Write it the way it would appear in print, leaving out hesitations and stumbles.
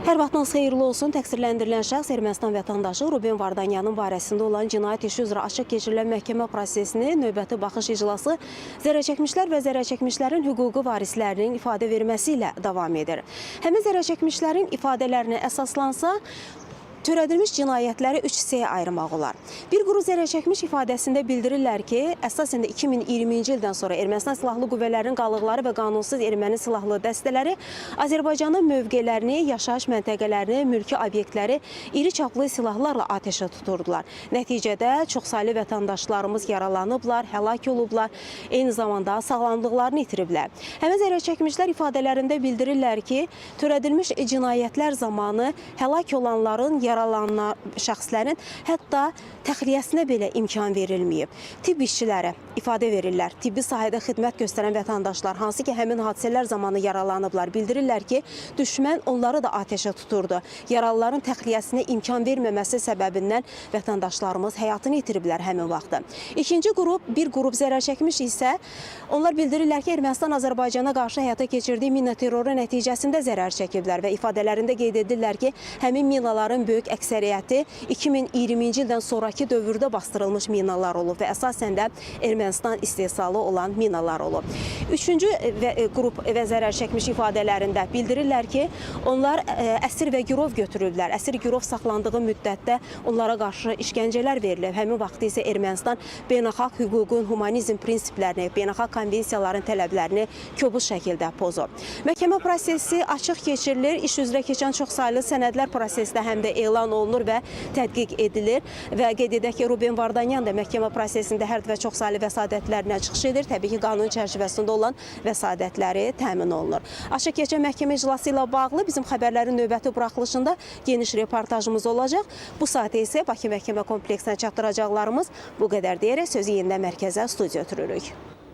Hər vaxtınız xeyirli olsun. Təqsirləndirilən şəxs Ermənistan vətəndaşı Ruben Vardanyanın barəsində olan cinayət işi üzrə açıq keçirilən məhkəmə prosesinin növbəti baxış iclası zərərçəkmişlər və zərərçəkmişlərin hüquqi varislərinin ifadə verməsi ilə davam edir. Həmin zərərçəkmişlərin ifadələrinə əsaslansa, törədilmiş cinayətləri üç hissəyə ayırmaq olar. Bir qrup zərərçəkmiş ifadəsində bildirirlər ki, əsasən də 2020-ci ildən sonra Ermənistan Silahlı Qüvvələrinin qalıqları və qanunsuz erməni silahlı dəstələri Azərbaycanın mövqelərini, yaşayış məntəqələrini, mülki obyektləri iri çaplı silahlarla atəşə tuturdular. Nəticədə çoxsaylı vətəndaşlarımız yaralanıblar, həlak olublar, eyni zamanda sağlamlıqlarını itiriblər. Həmin zərərçəkmişlər ifadələrində bildirirlər ki, törədilmiş cinayətlər zamanı həlak olanların, yaralanan şəxslərin hətta təxliyəsinə belə imkan verilməyib. Tibb işçiləri ifadə verirlər. Tibbi sahədə xidmət göstərən vətəndaşlar, hansı ki həmin hadisələr zamanı yaralanıblar, bildirirlər ki, düşmən onları da atəşə tuturdu. Yaralıların təxliyəsinə imkan verməməsi səbəbindən vətəndaşlarımız həyatını itiriblər həmin vaxtda. İkinci qrup, bir qrup zərər çəkmiş isə onlar bildirirlər ki, Ermənistan Azərbaycana qarşı həyata keçirdiyi mina terroru nəticəsində zərər çəkiblər və ifadələrində qeyd edirlər ki, həmin minaların böyük əksəriyyəti 2020-ci ildən sonrakı dövrdə bastırılmış minalar olub və əsasən də Ermənistan istehsalı olan minalar olub. Üçüncü qrup və zərər çəkmiş ifadələrində bildirirlər ki, onlar əsir və girov götürüblər. Əsir girov saxlandığı müddətdə onlara qarşı işgəncələr verilib. Həmin vaxtda isə Ermənistan beynəlxalq hüququn, humanizm prinsiplərini, beynəlxalq konvensiyaların tələblərini kobud şəkildə pozub. Məhkəmə prosesi açıq keçirilir. İş üzrə keçən çoxsaylı sənədlər prosesdə həm də elan olunur və tədqiq edilir və qeyd edək ki, Ruben Vardanyan da məhkəmə prosesində hər və çoxsaylı vəsatətlərlə çıxış edir. Təbii ki, qanun çərçivəsində olan vəsatətləri təmin olunur. Açıq keçən məhkəmə iclası ilə bağlı bizim xəbərlərin növbəti buraxılışında geniş reportajımız olacaq. Bu saat isə Bakı Məhkəmə Kompleksinə çatdıracaqlarımız bu qədər deyərək sözü yenidən mərkəzə, studiya ötürürük.